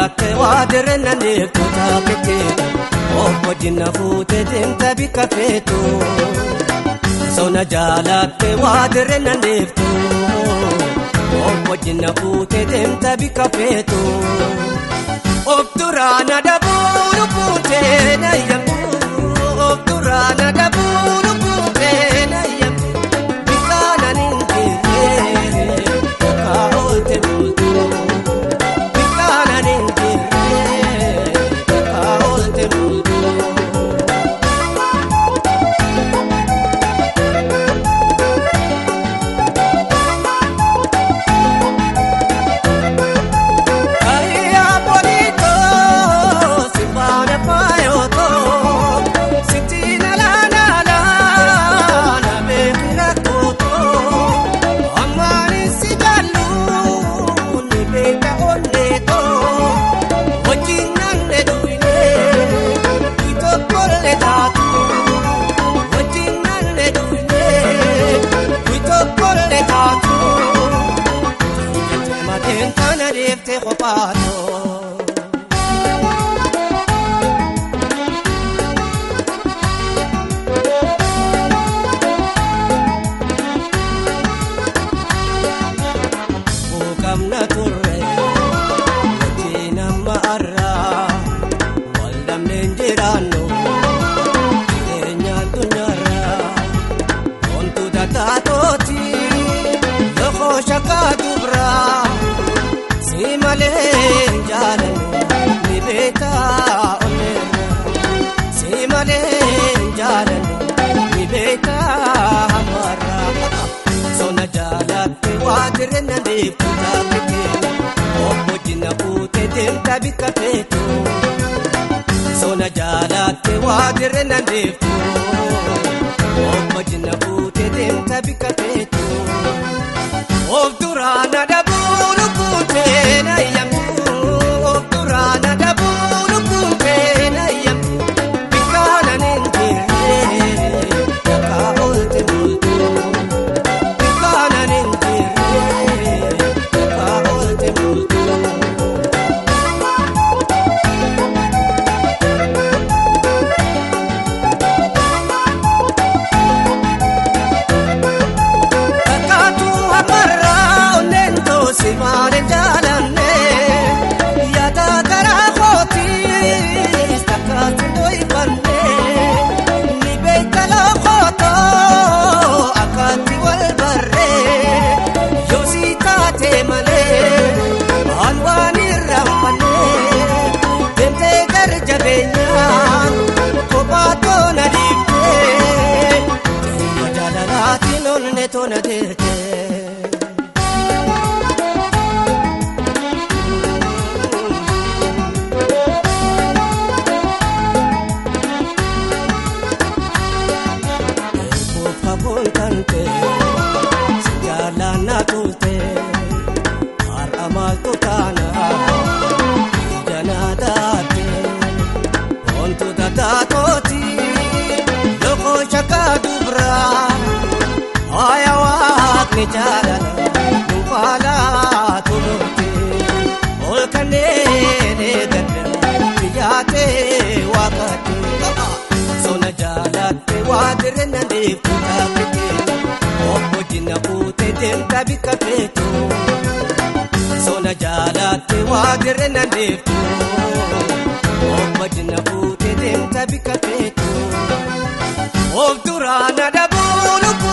Jaalatte waa dirreen deemtu taapiteetu obbo Jinna fuutee deemta bikka feetu. Sona jaalatte waa dirreen deemtu obbo Jinna fuutee deemta bikka feetu. Of duraana dabuuru fuutee na yammu of duraana dabuuru fuutee na yammu bikkaana ninjiree takka oolte bultu. Sona jaalatte waa dirreen deemtu obbo Jinna fuutee deemta bikka feetu. Of duraana dabuuru fuutee na yammu of duraana dabuuru fuutee na yammu bikkaana ninjiree takka oolte bultu bikkaana ninjiree takka oolte bultu. Simaale jaalanne yaada karaa kootiis takkaatu doyfanne ni beekala kootoo akkaatti wal barree yoosii taate malee waan waan irraanfanne deemtee gara jabeenyaan kophaa toona dhiiftee xinnoo jaalalaatiin onne toona deerte. Jaalala dhuunfaalaa toloote ol kanneen eegalle biyyaatee waaqaate sona jaalatte waa dirreen deemtu taapite obbo Jinna fuutee deemta bikka feetu sona jaalatte waa dirreen deemtu obbo Jinna fuutee deemta bikka feetu. Of duraana dabuuru.